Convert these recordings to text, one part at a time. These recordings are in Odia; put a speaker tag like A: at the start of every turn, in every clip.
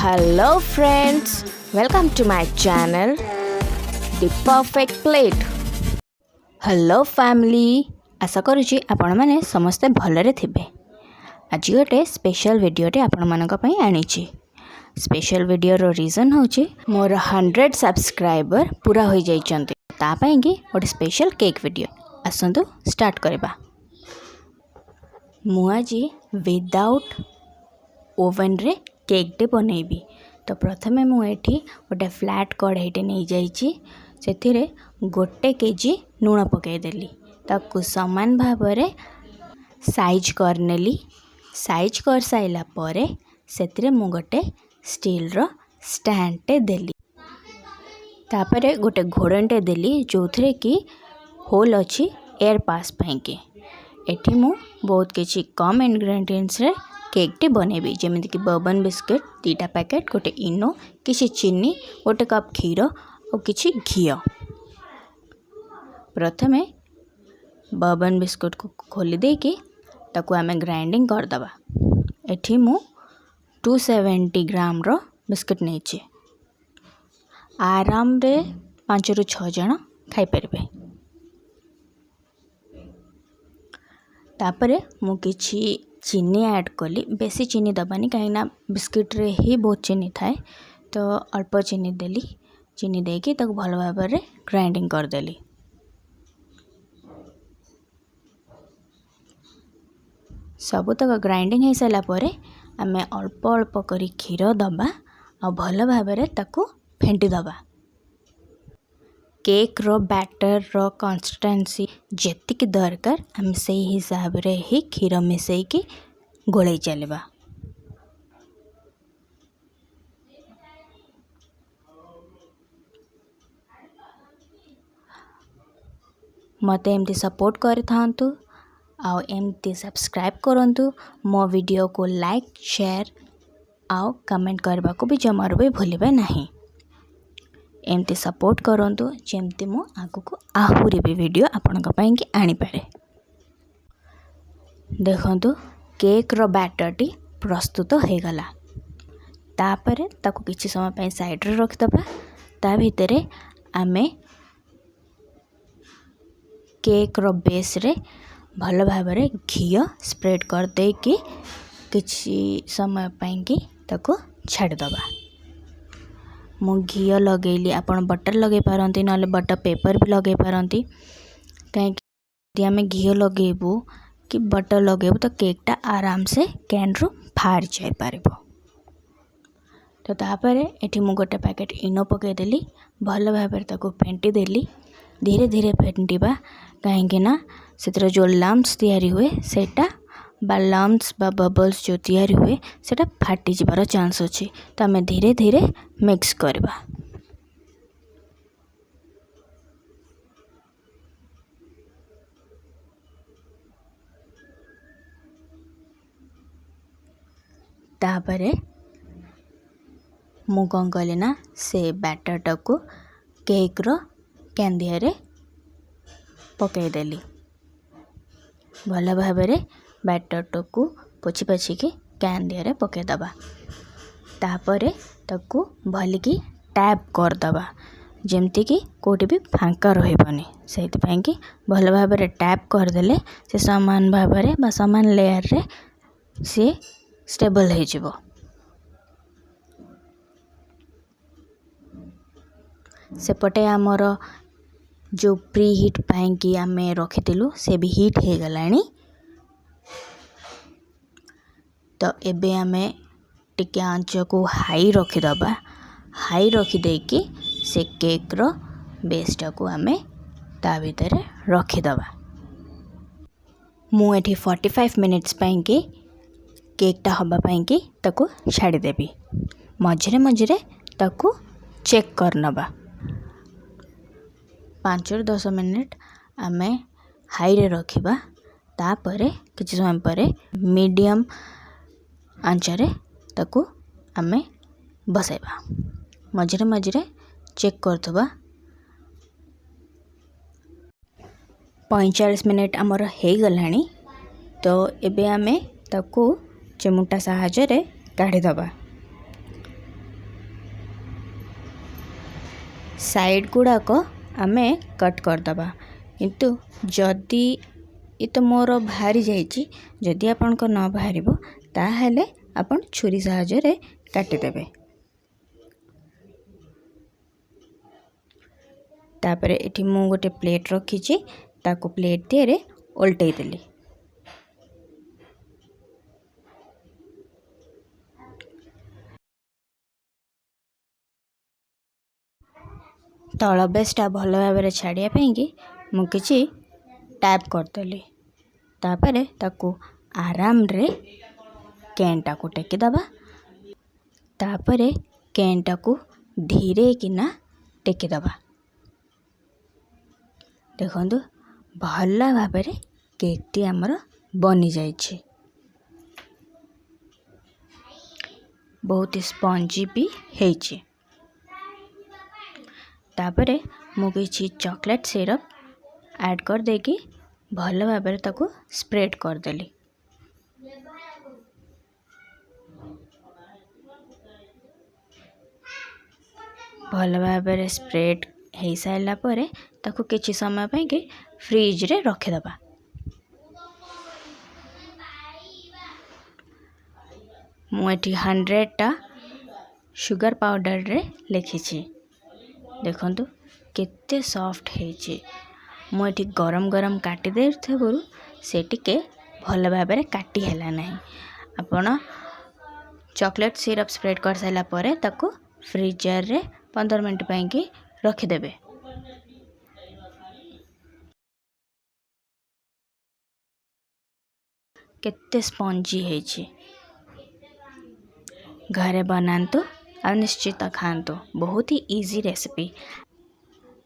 A: Hello friends, welcome to my channel The Perfect Plate. Hello family, ଆଶା କରୁଛି ଆପଣମାନେ ସମସ୍ତେ ଭଲରେ ଥିବେ। ଆଜି ଗୋଟେ ସ୍ପେଶାଲ୍ ଭିଡ଼ିଓଟେ ଆପଣମାନଙ୍କ ପାଇଁ ଆଣିଛି। ସ୍ପେଶାଲ୍ ଭିଡ଼ିଓର ରିଜନ୍ ହେଉଛି ମୋର 100 ସବସ୍କ୍ରାଇବର୍ ପୁରା ହୋଇଯାଇଛନ୍ତି, ତା ପାଇଁକି ଗୋଟେ ସ୍ପେଶାଲ୍ କେକ୍ ଭିଡ଼ିଓ। ଆସନ୍ତୁ ଷ୍ଟାର୍ଟ କରିବା। ମୁଁ ଆଜି ୱିଦାଉଟ୍ ଓଭେନ୍ରେ କେକ୍ଟେ ବନେଇବି। ତ ପ୍ରଥମେ ମୁଁ ଏଠି ଗୋଟେ ଫ୍ଲାଟ୍ କଢ଼େଇଟେ ନେଇଯାଇଛି, ସେଥିରେ 1 କେଜି ଲୁଣ ପକାଇଦେଲି, ତାକୁ ସମାନ ଭାବରେ ସାଇଜ୍ କରିନେଲି। ସାଇଜ୍ କରିସାରିଲା ପରେ ସେଥିରେ ମୁଁ ଗୋଟେ ଷ୍ଟିଲ୍ର ଷ୍ଟାଣ୍ଡଟେ ଦେଲି, ତାପରେ ଗୋଟେ ଘୋଡ଼ଣୀଟେ ଦେଲି ଯେଉଁଥିରେ କି ହୋଲ୍ ଅଛି ଏୟାର ପାସ୍ ପାଇଁକି। ଏଠି ମୁଁ ବହୁତ କିଛି କମ୍ ଇନଗ୍ରେଡ଼ିଏଣ୍ଟସରେ କେକ୍ଟି ବନେଇବି, ଯେମିତିକି ବର୍ବନ୍ ବିସ୍କୁଟ୍ 2ଟା ପ୍ୟାକେଟ୍, ଗୋଟେ ଇନୋ, କିଛି ଚିନି, 1 କପ୍ କ୍ଷୀର ଆଉ କିଛି ଘିଅ। ପ୍ରଥମେ ବର୍ବନ୍ ବିସ୍କୁଟ୍କୁ ଖୋଲି ଦେଇକି ତାକୁ ଆମେ ଗ୍ରାଇଣ୍ଡିଙ୍ଗ କରିଦେବା। ଏଠି ମୁଁ 270 ଗ୍ରାମର ବିସ୍କୁଟ୍ ନେଇଛି, ଆରାମରେ 5ରୁ 6 ଜଣ ଖାଇପାରିବେ। ତାପରେ ମୁଁ କିଛି ଚିନି ଆଡ଼୍ କଲି। ବେଶୀ ଚିନି ଦେବାନି, କାହିଁକିନା ବିସ୍କୁଟ୍ରେ ହିଁ ବହୁତ ଚିନି ଥାଏ, ତ ଅଳ୍ପ ଚିନି ଦେଲି। ଚିନି ଦେଇକି ତାକୁ ଭଲ ଭାବରେ ଗ୍ରାଇଣ୍ଡିଙ୍ଗ କରିଦେଲି। ସବୁତକ ଗ୍ରାଇଣ୍ଡିଙ୍ଗ ହେଇସାରିଲା ପରେ ଆମେ ଅଳ୍ପ ଅଳ୍ପ କରି କ୍ଷୀର ଦେବା ଆଉ ଭଲ ଭାବରେ ତାକୁ ଫେଣ୍ଟି ଦେବା। କେକ୍ର ବ୍ୟାଟର୍ର କନସିଷ୍ଟେନ୍ସି ଯେତିକି ଦରକାର ଆମେ ସେଇ ହିସାବରେ ହିଁ କ୍ଷୀର ମିଶାଇକି ଗୋଳେଇ ଚାଲିବା। ମୋତେ ଏମିତି ସପୋର୍ଟ କରିଥାନ୍ତୁ ଆଉ ଏମିତି ସବସ୍କ୍ରାଇବ୍ କରନ୍ତୁ। ମୋ ଭିଡ଼ିଓକୁ ଲାଇକ୍, ସେୟାର ଆଉ କମେଣ୍ଟ କରିବାକୁ ବି ଜମାରୁ ବି ଭୁଲିବେ ନାହିଁ। ଏମିତି ସପୋର୍ଟ କରନ୍ତୁ ଯେମିତି ମୁଁ ଆଗକୁ ଆହୁରି ବି ଭିଡ଼ିଓ ଆପଣଙ୍କ ପାଇଁକି ଆଣିପାରେ। ଦେଖନ୍ତୁ, କେକ୍ର ବ୍ୟାଟର୍ଟି ପ୍ରସ୍ତୁତ ହୋଇଗଲା। ତାପରେ ତାକୁ କିଛି ସମୟ ପାଇଁ ସାଇଡ଼୍ରେ ରଖିଦେବା। ତା ଭିତରେ ଆମେ କେକ୍ର ବେସ୍ରେ ଭଲ ଭାବରେ ଘିଅ ସ୍ପ୍ରେଡ଼୍ କରିଦେଇକି କିଛି ସମୟ ପାଇଁକି ତାକୁ ଛାଡ଼ିଦେବା। ମୁଁ ଘିଅ ଲଗେଇଲି, ଆପଣ ବଟର୍ ଲଗେଇ ପାରନ୍ତି, ନହେଲେ ବଟର୍ ପେପର୍ ବି ଲଗେଇ ପାରନ୍ତି। କାହିଁକି ଯଦି ଆମେ ଘିଅ ଲଗେଇବୁ କି ବଟର୍ ଲଗେଇବୁ ତ କେକ୍ଟା ଆରାମସେ କ୍ୟାନ୍ରୁ ବାହାରି ଯାଇପାରିବ। ତ ତାପରେ ଏଠି ମୁଁ ଗୋଟେ ପ୍ୟାକେଟ୍ ଇନୋ ପକାଇଦେଲି, ଭଲ ଭାବରେ ତାକୁ ଫେଣ୍ଟି ଦେଲି। ଧୀରେ ଧୀରେ ଫେଣ୍ଟିବା, କାହିଁକିନା ସେଥିରେ ଯେଉଁ ଲମ୍ସ ତିଆରି ହୁଏ ସେଇଟା ବା ଲମ୍ସ ବା ବବଲ୍ସ ଯେଉଁ ତିଆରି ହୁଏ ସେଇଟା ଫାଟିଯିବାର ଚାନ୍ସ ଅଛି। ତ ଆମେ ଧୀରେ ଧୀରେ ମିକ୍ସ କରିବା। ତାପରେ ମୁଁ କ'ଣ କଲି ନା ସେ ବ୍ୟାଟର୍ଟାକୁ କେକ୍ର can ଦିହରେ ପକାଇଦେଲି। ଭଲ ଭାବରେ ବ୍ୟାଟର୍ଟାକୁ ପୋଛି ପାଛିକି can ଦିହରେ ପକାଇଦେବା। ତାପରେ ତାକୁ ଭଲିକି ଟ୍ୟାପ୍ କରିଦେବା, ଯେମିତିକି କେଉଁଠି ବି ଫାଙ୍କା ରହିବନି। ସେଇଥିପାଇଁକି ଭଲ ଭାବରେ ଟ୍ୟାପ୍ କରିଦେଲେ ସେ ସମାନ ଭାବରେ ବା ସମାନ ଲେୟାର୍ରେ ସିଏ ଷ୍ଟେବଲ୍ ହେଇଯିବ। ସେପଟେ ଆମର ଯେଉଁ ପ୍ରି ହିଟ୍ ପାଇଁକି ଆମେ ରଖିଥିଲୁ ସେ ବି ହିଟ୍ ହେଇଗଲାଣି। ତ ଏବେ ଆମେ ଟିକେ ଆଞ୍ଚକୁ ହାଇ ରଖିଦେବା। ହାଇ ରଖିଦେଇକି ସେ କେକ୍ର ବେସ୍ଟାକୁ ଆମେ ତା ଭିତରେ ରଖିଦେବା। ମୁଁ ଏଠି 45 ମିନିଟ୍ସ ପାଇଁକି କେକ୍ଟା ହେବା ପାଇଁକି ତାକୁ ଛାଡ଼ିଦେବି। ମଝିରେ ମଝିରେ ତାକୁ ଚେକ୍ କରିନେବା। 5ରୁ 10 ମିନିଟ୍ ଆମେ ହାଇରେ ରଖିବା। ତାପରେ କିଛି ସମୟ ପରେ ମିଡ଼ିୟମ୍ ଆଞ୍ଚରେ ତାକୁ ଆମେ ବସାଇବା। ମଝିରେ ମଝିରେ ଚେକ୍ କରୁଥିବା। 45 ମିନିଟ୍ ଆମର ହେଇଗଲାଣି। ତ ଏବେ ଆମେ ତାକୁ ଚିମୁଟା ସାହାଯ୍ୟରେ କାଢ଼ିଦେବା। ସାଇଡ଼୍ ଗୁଡ଼ାକ ଆମେ କଟ୍ କରିଦେବା। କିନ୍ତୁ ଯଦି ଏ ତ ମୋର ବାହାରି ଯାଇଛି, ଯଦି ଆପଣଙ୍କ ନ ବାହାରିବ ତାହେଲେ ଆପଣ ଛୁରୀ ସାହାଯ୍ୟରେ କାଟିଦେବେ। ତାପରେ ଏଠି ମୁଁ ଗୋଟେ ପ୍ଲେଟ୍ ରଖିଛି, ତାକୁ ପ୍ଲେଟ୍ ଦିହରେ ଓଲଟେଇ ଦେଲି। ତଳ ବେସ୍ଟା ଭଲ ଭାବରେ ଛାଡ଼ିବା ପାଇଁକି ମୁଁ କିଛି ଟ୍ୟାପ୍ କରିଦେଲି। ତାପରେ ତାକୁ ଆରାମରେ କେନ୍ଟାକୁ ଟେକିଦେବା। ତାପରେ କେନ୍ଟାକୁ ଧୀରେକିନା ଟେକିଦେବା। ଦେଖନ୍ତୁ, ଭଲ ଭାବରେ କେକ୍ଟି ଆମର ବନିଯାଇଛି, ବହୁତ ସ୍ପଞ୍ଜି ବି ହେଇଛି। ତାପରେ ମୁଁ କିଛି ଚକୋଲେଟ୍ ସିରପ୍ ଆଡ଼୍ କରିଦେଇକି ଭଲ ଭାବରେ ତାକୁ ସ୍ପ୍ରେଡ଼୍ କରିଦେଲି। ଭଲ ଭାବରେ ସ୍ପ୍ରେଡ଼୍ ହେଇସାରିଲା ପରେ ତାକୁ କିଛି ସମୟ ପାଇଁକି ଫ୍ରିଜ୍ରେ ରଖିଦେବା। ମୁଁ ଏଠି 100ଟା ସୁଗାର ପାଉଡ଼ରରେ ଲେଖିଛି। ଦେଖନ୍ତୁ କେତେ ସଫ୍ଟ ହେଇଛି। ମୁଁ ଏଠି ଗରମ ଗରମ କାଟି ଦେଇଥିବାରୁ ସେ ଟିକେ ଭଲ ଭାବରେ କାଟି ହେଲା ନାହିଁ। ଆପଣ ଚକୋଲେଟ୍ ସିରପ୍ ସ୍ପ୍ରେଡ଼୍ କରିସାରିଲା ପରେ ତାକୁ ଫ୍ରିଜରରେ 15 ମିନିଟ୍ ପାଇଁକି ରଖିଦେବେ। କେତେ ସ୍ପଞ୍ଜି ହେଇଛି। ଘରେ ବନାନ୍ତୁ ଆଉ ନିଶ୍ଚିତ ଖାଆନ୍ତୁ। ବହୁତ ହି easy recipe.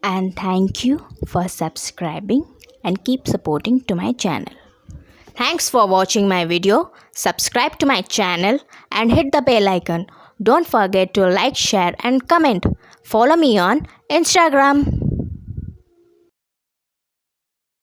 A: And thank you for subscribing and keep supporting to my channel. Thanks for watching my video. Subscribe to my channel and hit the bell icon. Don't forget to like, share and comment. Follow me on Instagram.